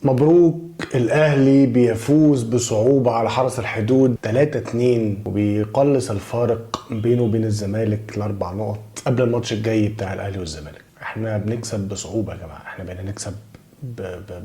مبروك، الاهلي بيفوز بصعوبة على حرس الحدود 3-2 وبيقلص الفارق بينه وبين الزمالك لاربع نقط قبل الماتش الجاي بتاع الاهلي والزمالك. احنا بنكسب بصعوبة يا جماعة، احنا بقينا نكسب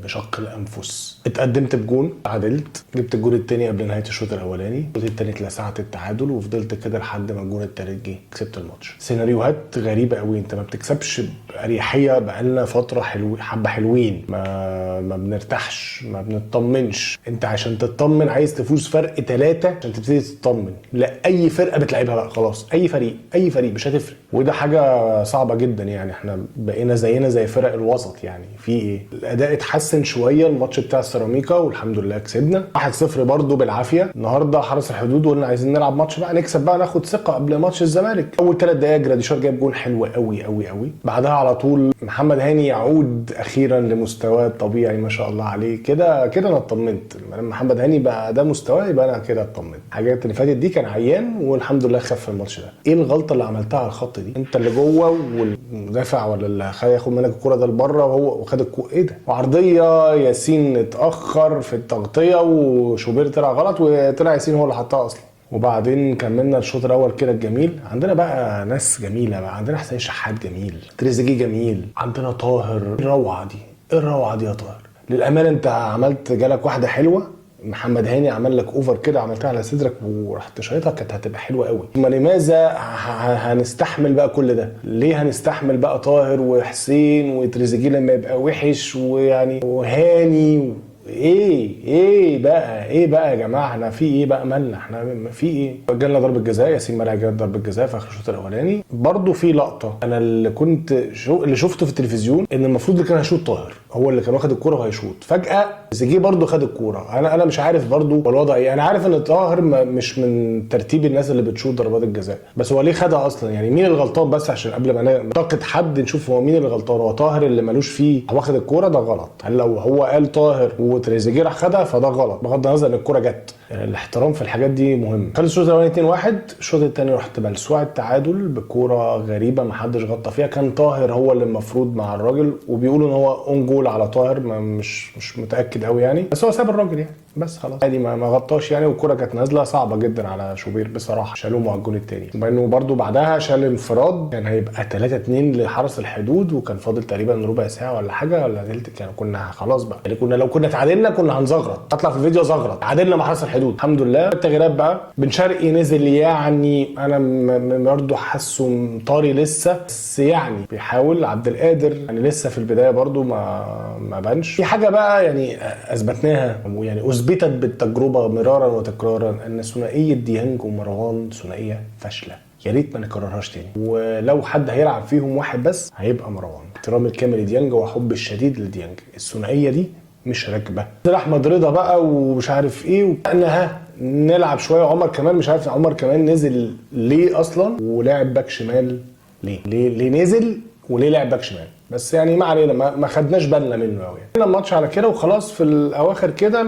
بشق الانفس. اتقدمت بجون، تعادلت، جبت الجون التاني قبل نهاية الشوط الاولاني، الشوط التاني اتلسعت التعادل وفضلت كده لحد ما الجون التالت جه كسبت الماتش. سيناريوهات غريبة قوي، انت ما بتكسبش باريحية بقالنا فترة حلو، حبه حلوين، ما بنرتاحش، ما بنطمنش. انت عشان تطمن عايز تفوز فرق 3 عشان تبتدي تطمن. لا، اي فرقه بتلعبها بقى خلاص، اي فريق، اي فريق مش هتفرق، وده حاجة صعبة جدا. يعني احنا بقينا زينا زي فرق الوسط. يعني في ايه، الاداء اتحسن شوية الماتش بتاع السيراميكا والحمد لله كسبنا 1-0 برضو بالعافية. النهارده حرس الحدود وقلنا عايزين نلعب ماتش بقى نكسب بقى ناخد ثقة قبل ماتش الزمالك. اول 3 دقائق جراديشار جاب جون حلو قوي قوي قوي، بعدها على طول محمد هاني يعود اخيرا لمستواه الطبيعي ما شاء الله عليه. كده كده انا اطمنت لما محمد هاني بقى ده مستواه، يبقى انا كده اطمنت. الحاجات اللي فاتت دي كان عيان والحمد لله خف الماتش ده. ايه الغلطة اللي عملتها على الخط دي؟ انت اللي جوه والمدافع ولا اللي هياخد منك الكره ده لبره وهو وخد الكورة، ايه ده؟ وعرضيه ياسين اتاخر في التغطية وشوبير طلع غلط وطلع ياسين هو اللي حطها اصلا. وبعدين كملنا الشوط الاول كده الجميل. عندنا بقى ناس جميلة بقى، عندنا حسين شحات جميل، تريزيجيه جميل، عندنا طاهر. الروعة دي، ايه الروعة دي يا طاهر؟ للامانة انت عملت جالك واحدة حلوة، محمد هاني عمل لك over كده، عملتها على صدرك ورحت شايطها، كانت هتبقى حلوة قوي. ما لماذا هنستحمل بقى كل ده؟ ليه هنستحمل بقى طاهر وحسين وتريزيجيه لما يبقى وحش ويعني وهاني ايه ايه بقى، ايه بقى يا جماعة، احنا في ايه بقى، مالنا احنا في ايه؟ جالنا ضربه جزاء، ياسين مرعي جاب ضربه جزاء في اخر الشوط الاولاني. برضو في لقطة انا اللي كنت اللي شفته في التلفزيون ان المفروض اللي كان هيشوط طاهر، هو اللي كان واخد الكورة وهيشوط، فجاة تريزيجيه برضو خد الكورة. انا مش عارف برضو هو الوضع ايه. انا عارف ان طاهر مش من ترتيب الناس اللي بتشوط ضربات الجزاء، بس هو ليه خدها اصلا؟ يعني مين الغلطان؟ بس عشان قبل ما ننتقد حد نشوف هو مين اللي غلطان. هو طاهر اللي ملوش فيه واخد الكورة، ده غلط. هل لو هو قال طاهر وتريزيجيه راح خدها فده غلط، بغض النظر ان الكورة جت. يعني الاحترام في الحاجات دي مهم. خلص الشوط الاولاني 2-1، الشوط الثاني رحت بلسوع التعادل بكوره غريبة ما حدش غطى فيها، كان طاهر هو اللي المفروض مع الراجل، وبيقولوا ان هو own goal على طاهر، ما مش متاكد قوي يعني، بس هو ساب الراجل يعني، بس خلاص عادي ما غطاش يعني. والكوره كانت نازله صعبة جدا على شوبير بصراحة، شالوه مع الجون الثاني. وبانه برده بعدها شال انفراد، كان هيبقى 3-2 لحرس الحدود، وكان فاضل تقريبا ربع ساعة ولا حاجة ولا تلت، يعني كنا خلاص بقى يعني، كنا لو كنا تعادلنا كنا هنزغرط، هطلع في الفيديو زغرط، تعادلنا مع حرس الحدود الحمد لله. التغييرات بقى، بن شرقي نزل، يعني انا برضه حاسه طاري لسه، بس يعني بيحاول. عبد القادر يعني لسه في البداية برضه ما بانش في حاجة بقى، يعني اثبتناها ويعني اثبتت بالتجربة مرارا وتكرارا ان ثنائية ديانج ومروان ثنائية فاشلة، يا ريت ما نكررهاش تاني. ولو حد هيلعب فيهم واحد بس هيبقى مروان. احترامي الكامل لديانج وحب الشديد لديانج، الثنائية دي مش راكبه. احمد رضا بقى ومش عارف ايه، وانها نلعب شوية. عمر كمال مش عارف عمر كمال نزل ليه اصلا ولعب باك شمال ليه؟ ليه نزل وليه لعب باك شمال؟ بس يعني ما علينا، ما خدناش بالنا منه قوي يعني. الماتش على كده وخلاص. في الاواخر كده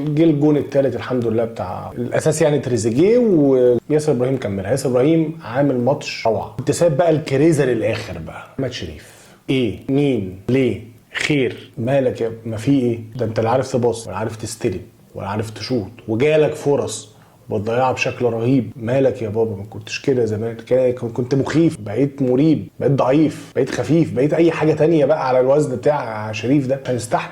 جه الجون الثالث الحمد لله بتاع الاساس يعني تريزيجيه، وياسر ابراهيم كملها. ياسر ابراهيم عامل ماتش روعه. كنت سايب بقى الكريزه للاخر بقى. محمد شريف ايه، مين، ليه، خير، مالك يا ما في ايه ده؟ انت لا عارف تباص ولا عارف تستلم ولا عارف تشوط، وجالك فرص بتضيعها بشكل رهيب. مالك يا بابا؟ ما كنتش كده زمان، كنت مخيف، بقيت مريب، بقيت ضعيف، بقيت خفيف، بقيت اي حاجة تانية بقى على الوزن بتاع شريف ده.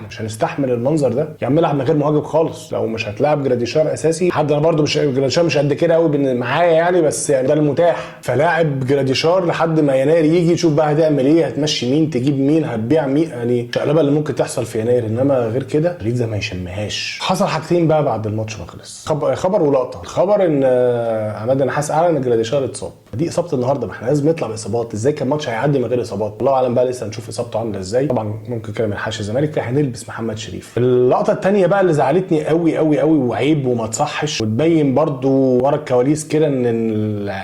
مش هنستحمل المنظر ده يا عم. العب من غير مهاجم خالص، لو مش هتلعب جراديشار اساسي. حد انا برده مش جراديشار مش قد كده قوي معايا يعني، بس يعني ده المتاح. فلاعب جراديشار لحد ما يناير يجي، تشوف بقى هتعمل ايه، هتمشي مين، تجيب مين، هتبيع مين، يعني الشقلبه اللي ممكن تحصل في يناير. انما غير كده شريف ده ما يشمهاش. حصل حاجتين بقى بعد الماتش ما خلص، خبر ولقطه. الخبر ان عماد النحاس اعلن ان جراديشار اتصاب. دي اصابه النهارده، ما احنا لازم نطلع باصابات. ازاي كان الماتش هيعدي من غير اصابات؟ الله اعلم بقى، لسه هنشوف اصابته عامله ازاي. طبعا ممكن كده ما نلحقش الزمالك، فهنلبس محمد شريف. اللقطة الثانية بقى اللي زعلتني قوي قوي قوي وعيب وما تصحش، وتبين برضو ورا الكواليس كده ان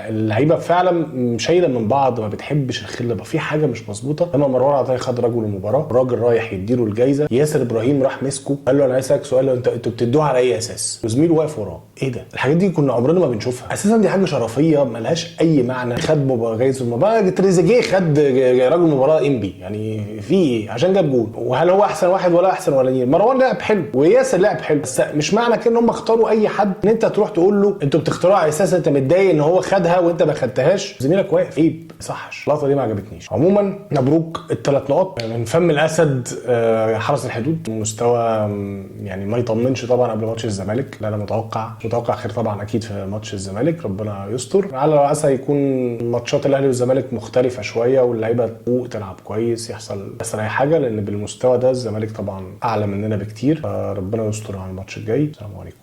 اللعيبة فعلا شايله من بعض، ما بتحبش الخلة بقى، في حاجة مش مظبوطة. لما مروان عطية خد رجل المباراة، الراجل رايح يديله الجايزة، ياسر ابراهيم راح مسكه قال له انا عايز اسالك سؤال، انتوا بتدوها على اي اساس؟ وزميله واقف وراه. ايه ده؟ الحاجات دي كنا عمرنا ما بنشوفها اساسا، دي حاجة شرفيه ملهاش اي اي معنى. خد جايزة المباراة تريزيجيه، خد رجل المباراة انبي، يعني في ايه؟ عشان جاب جول. وهل هو احسن واحد ولا احسن ولا مين؟ مروان لعب حلو وياسر لعب حلو، بس مش معنى كده ان هم اختاروا اي حد ان انت تروح تقول له انتوا بتختاروه على اساس انت متضايق ان هو خدها وانت ما خدتهاش. زميلك واقف، عيب، ما يصحش. اللقطة دي ما عجبتنيش. عموما مبروك الثلاث نقط من فم الاسد. حرس الحدود مستوى يعني ما يطمنش طبعا قبل ماتش الزمالك. لا انا متوقع خير طبعا اكيد في ماتش الزمالك، ربنا يستر. على وعسى يكون ماتشات الاهلي والزمالك مختلفة شوية واللعيبة تفوق تلعب كويس، يحصل اي حاجه، لان بالمستوى ده الزمالك طبعا اعلى مننا بكتير. ربنا يستر على الماتش الجاي. السلام عليكم.